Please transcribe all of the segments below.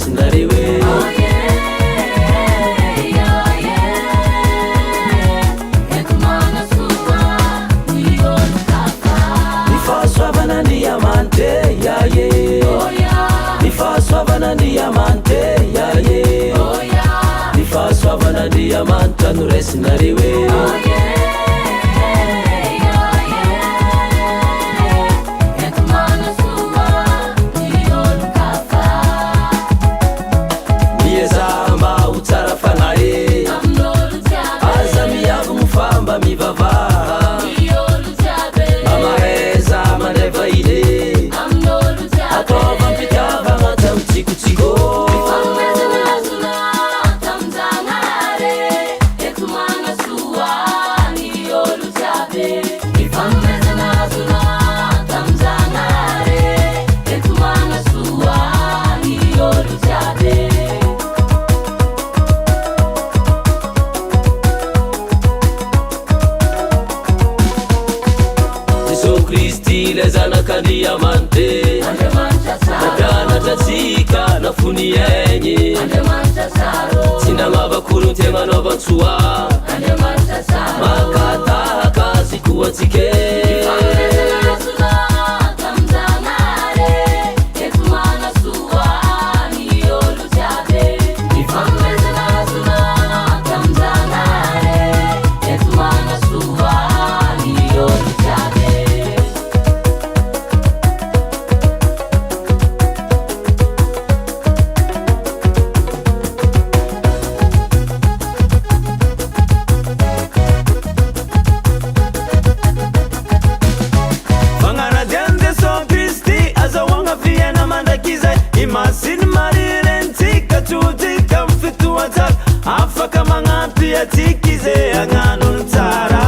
raisinareo e. Ny fahasoavan'Andriamanitra e, ya ye. Ny fahasoavan'Andriamanitra e, ya ye. Ny fahasoavan'Andriamanitra no raisinareo e. Miezaha mba ho tsara fanahy e. Aza miavogno fa mba mivavaha. Mba mahaiza mandray vahiny e. Ataova am-pitiavagna tsy am-tsikotsiko. Jesosy Kristy ilay Zanak'Andriamanitra e. Nampianatra antsika nafony aigny. Tsy nagnavaka olon-tegna anaovan-tsoa. Maka tahaka azy koa antsika e. Fagnaradian'i Jesoa Kristy azahoagna fiaina mandrakizay i Masina Maria Renintsika tsotsika amin'ny fotoan-tsara afaka magnampy antsika izy hagnano ny tsara.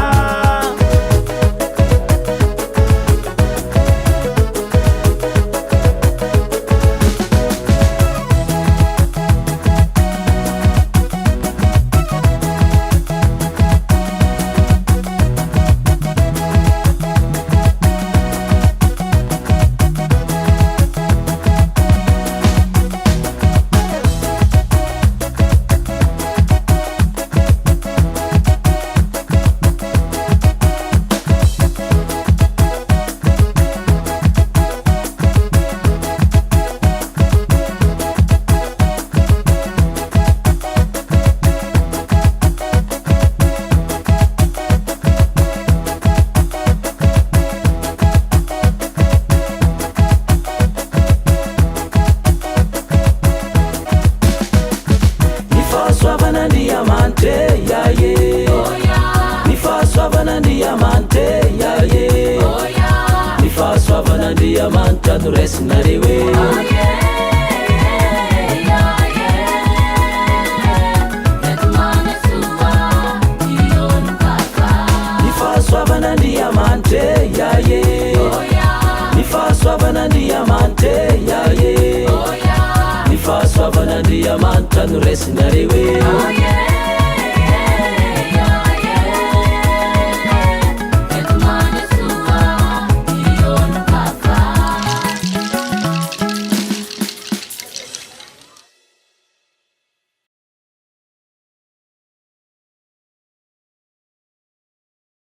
Ny fahasoavan'Andriamanitra e, ya ye. Ny fahasoavan'Andriamanitra e, ya ye. Ny fahasoavan'Andriamanitra no raisinareo e. Ny fahasoavan'Andriamanitra e, ya ye. Ny fahasoavan'Andriamanitra e, ya ye. Ny fahasoavan'Andriamanitra no raisinareo e.